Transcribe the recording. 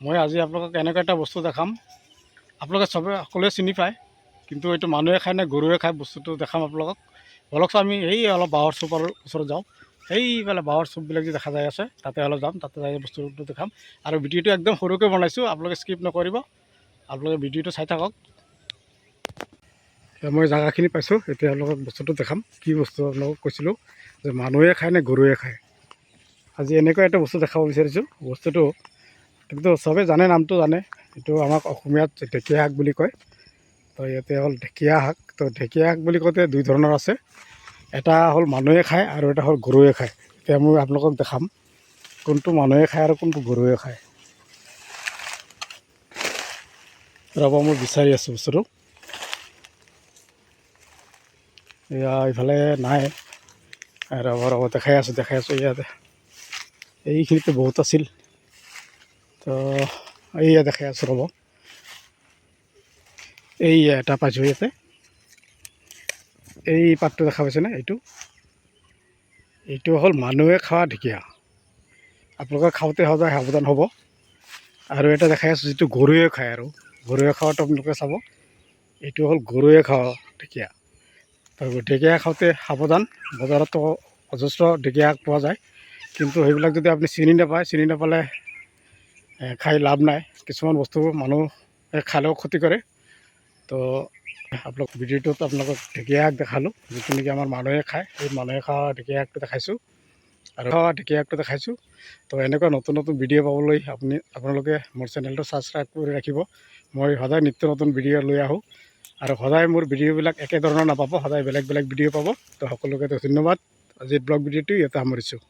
মই আজি আপোনালোকক এনেকুৱা এটা বস্তু দেখাম। আপোনালোকে চবে সকলোৱে চিনি পায়, কিন্তু এইটো মানুহে খায় নে গৰুৱে খায়, বস্তুটো দেখাম আপোনালোকক। ব'লকচোন, আমি এই অলপ বাঁহৰ চুপৰ ওচৰত যাওঁ। সেইফালে বাঁহৰ চুপবিলাক যে দেখা যায় আছে, তাতে অলপ যাম। তাতে যাই বস্তুটো দেখাম। আৰু ভিডিঅ'টো একদম সৰুকৈ বনাইছোঁ, আপোনালোকে স্কিপ নকৰিব, আপোনালোকে ভিডিঅ'টো চাই থাকক। এতিয়া মই জেগাখিনি পাইছোঁ। এতিয়া আপোনালোকক বস্তুটো দেখাম। কি বস্তু আপোনালোকক কৈছিলোঁ যে মানুহে খায় নে গৰুৱে খায়, আজি এনেকুৱা এটা বস্তু দেখাব বিচাৰিছোঁ। বস্তুটো কিন্তু চবে জানে, নামটো জানে। এইটো আমাক অসমীয়াত ঢেকীয়া শাক বুলি কয়। তো ইয়াতে হ'ল ঢেকীয়া শাক। তো ঢেকীয়া শাক বুলি কওঁতে দুই ধৰণৰ আছে। এটা হ'ল মানুহে খায় আৰু এটা হ'ল গৰুৱে খায়। এতিয়া মই আপোনালোকক দেখাম কোনটো মানুহে খায় আৰু কোনটো গৰুৱে খায়। ৰ'ব, মই বিচাৰি আছোঁ বস্তুটো। এয়া ইফালে নাই। ৰ'ব ৰ'ব, দেখাই আছোঁ, দেখাই আছোঁ। ইয়াতে এইখিনিতে বহুত আছিল। তো এইয়া দেখাই আছোঁ, ৰ'ব। এইয়া এটা পাইছোঁ ইয়াতে। এই পাতটো দেখা পাইছেনে? এইটো হ'ল মানুহে খোৱা ঢেকীয়া। আপোনালোকে খাওঁতে সদায় সাৱধান হ'ব। আৰু এটা দেখাই আছোঁ যিটো গৰুৱে খায়, আৰু গৰুৱে খোৱাটো আপোনালোকে চাব। এইটো হ'ল গৰুৱে খোৱা ঢেকীয়া। তো ঢেকীয়া খাওঁতে সাৱধান। বজাৰতো অজস্ৰ ঢেকীয়া শাক পোৱা যায়, কিন্তু সেইবিলাক যদি আপুনি চিনি নাপায়, চিনি নাপালে খাই লাভ নাই। কিছুমান বস্তু মানুহে খালেও ক্ষতি কৰে। তো আপোনালোক ভিডিঅ'টোত আপোনালোকক ঢেকীয়া শাক দেখালোঁ, যিটো নেকি আমাৰ মানুহে খায়। সেই মানুহে খোৱা ঢেকীয়া শাকটো দেখাইছোঁ আৰু খোৱা ঢেকীয়া শাকটো দেখাইছোঁ। তো এনেকুৱা নতুন নতুন ভিডিঅ' পাবলৈ আপোনালোকে মোৰ চেনেলটো ছাবস্ক্ৰাইব কৰি ৰাখিব। মই সদায় নিত্য নতুন ভিডিঅ' লৈ আহোঁ আৰু সদায় মোৰ ভিডিঅ'বিলাক একেধৰণৰ নাপাব, সদায় বেলেগ বেলেগ ভিডিঅ' পাব। তো সকলোকে ধন্যবাদ। আজিৰ ব্লগ ভিডিঅ'টো ইয়াতে সামৰিছোঁ।